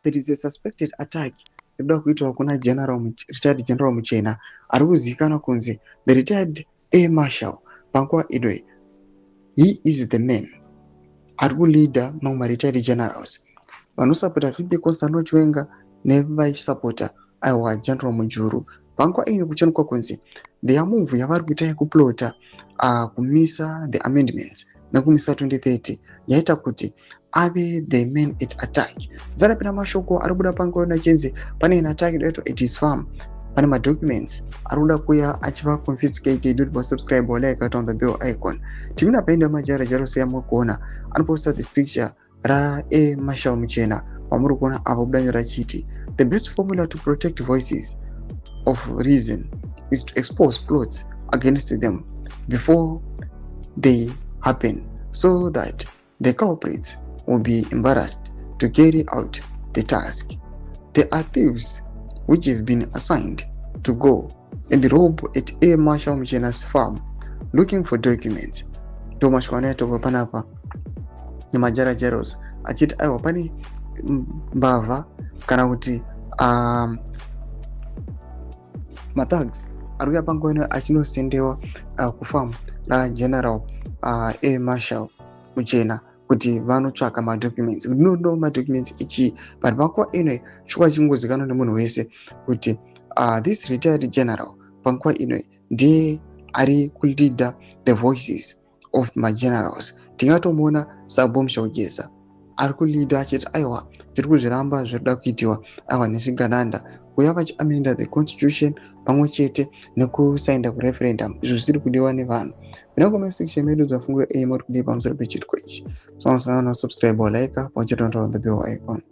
There is a suspected attack inoda kuitwa kuna General, retired General Muchena, ari kuzivikanwa kunzi the retired Air Marshal. Panguva ino he is the man ari kuleada mamwe maretired generals vanosapota VP Constantino Chiwenga nevaisapota, aiwa, General Mujuru. Panguva ino kuchionekwa kunzi their move yavari kuita yekuplota kumisa the amendments nekumisa 2030 yaita kuti ave the man at attack. Dzarapinda mashoko ari kubuda panguva ino achinzi pane an attack inoitwa at his farm, pane madocuments ari kuda kuya achiva confiscated. Kuti vasubscribe, like, on the bell icon. Timina paenda majara jaro seyamuri kuona anoposta this picture raAir Marshal Muchena pamuri kuona avo budanyora achiti, "The best formula to protect voices of reason is to expose plots against them before they happen, so that the culprits will be embarrassed to carry out the task. There are thieves which have been assigned to go and rob at Air Marshal Muchena's farm looking for documents." Ndo mashoko anoyatobva panapa nemajarajaros achiti, aiwa, pane mbavha kana kuti mathugs ari kuuya panguva ino achinosendewa kufamu raGeneral Air Marshal Muchena kuti vanotsvaka madocuments. Kuti inodo madocuments echii? But panguva ino chikuva chingozikanwa nemunhu wese kuti this retired general panguva ino ndiye ari kuleada the voices of magenerals. Tingatomuona saBombshell Geza ari kuleada achiti, aiwa, tiri kuzviramba zviri kuda kuitiwa, aiwa, nezvigananda kuuya vachiamenda the constitution pamwe chete nekusaenda kureferendum, izvo zvisiri kudiwa nevanhu. Muna comment section medu dzafungura ei muri kudii pamusoro pechitiko ichi? So, subscribe, like, pamwe chete on the bell icon.